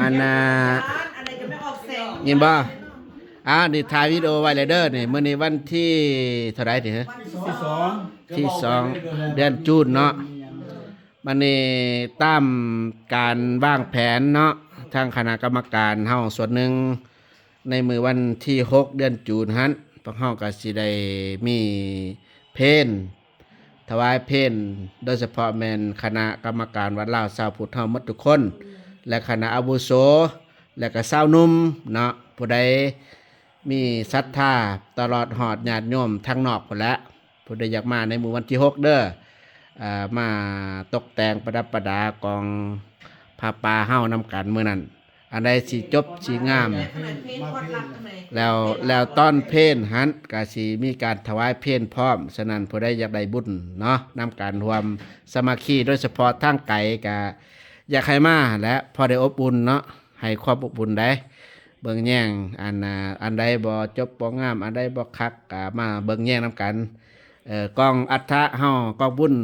ອັນນ່າ ຍິນບໍ່? ອ່າ ນີ້ຖ່າຍວິດີໂອໄວ້ແລ້ວເດີ. ນີ້ ມື້ນີ້ວັນທີເທົ່າໃດນີ້? ທີສອງ ທີສອງ ເດືອນຈູນເນາະ. ບັດນີ້ຕາມການວາງແຜນເນາະ ທາງຄະນະກຳມະການເຮົາສ່ວນໜຶ່ງ ໃນມື້ວັນທີຫົກ ເດືອນຈູນຫັ້ນ ພວກເຮົາກໍຊິໄດ້ມີເພນ ຖວາຍເພນ ໂດຍສະເພາະແມ່ນຄະນະກຳມະການວັດລາວຊາວພຸດເຮົາໝົດທຸກຄົນ ແລະ ຄະນະອາວຸໂສ ແລະ ກະຊາວໜຸ່ມເນາະ. ຜູ້ໃດມີສັດທາ ຕະຫຼອດຮອດຍາດໂຍມທາງນອກພຸ້ນແຫຼະ ຜູ້ໃດຢາກມາໃນມື້ວັນທີຫົກເດີ ເອີ ມາຕົກແຕ່ງປະດັບປະດາກອງຜ້າປ່າເຮົານຳກັນມື້ນັ້ນ. ອັນໃດຊິຈົບຊິງາມ ແລ້ວ ແລ້ວຕອນເພນຫັ້ນກະຊິມີການຖວາຍເພນພ້ອມ. ສະນັ້ນ ຜູ້ໃດຢາກໄດ້ບຸນເນາະ ນຳການຮ່ວມສາມັກຄີ ໂດຍສະເພາະທາງໄກ ກະຢາກໃຫ້ມາແຫຼະ ພໍໄດ້ອົບອຸ່ນເນາະ ໃຫ້ຄວາມອົບອຸ່ນໄດ໋. ເບິ່ງແຍງ ອັນ ອັນໃດບໍ່ຈົບບໍ່ງາມ ອັນໃດບໍ່ຄັກ ກະມາເບິ່ງແຍງນຳກັນ. ເອີ ກອງອັດຖະເຮົາ ກອງບຸນ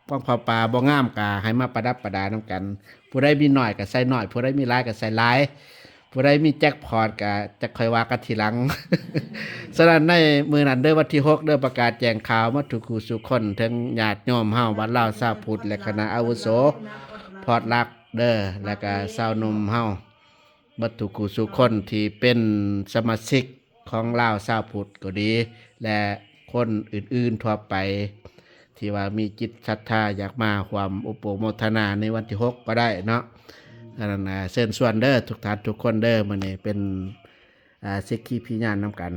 ກອງຜ້າປ່າບໍ່ງາມກະໃຫ້ມາປະດັບປະດານຳກັນ. ຜູ້ໃດມີໜ້ອຍກະໃສ່ໜ້ອຍ ຜູ້ໃດມີຫຼາຍກະໃສ່ຫຼາຍ ຜູ້ໃດມີແຈັກພອດກະຈະຄ່ອຍວ່າກັນທີຫຼັງ. ສະນັ້ນໃນມື້ນັ້ນເດີ ວັນທີຫົກເດີ ປະກາດແຈ້ງຂ່າວໝົດທຸກຄູ່ສູ່ຄົນ ເຖິງຍາດໂຍມເຮົາ ວັດລາວຊາວພຸດ ແລະ ຄະນະອາວຸໂສ ພອດລັກເດີ ແລະ ກະຊາວໜຸ່ມເຮົາ ໝົດທຸກຄູ່ສູ່ຄົນທີ່ເປັນສະມາຊິກຂອງລາວຊາວພຸດກໍດີ ແລະ ຄົນອື່ນໆທົ່ວໄປ ທີ່ວ່າມີຈິດສັດທາຢາກມາຮ່ວມອຸປະໂມທະນາໃນວັນທີຫົກກໍໄດ້ເນາະ. ສະນັ້ນ ເຊີນຊວນເດີ ທຸກທ່ານທຸກຄົນເດີ. ມື້ນີ້ເປັນ ອ່າ ສັກຂີພິຍານນຳກັນ.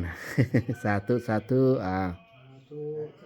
ສາທຸ ສາທຸ ອ່າ.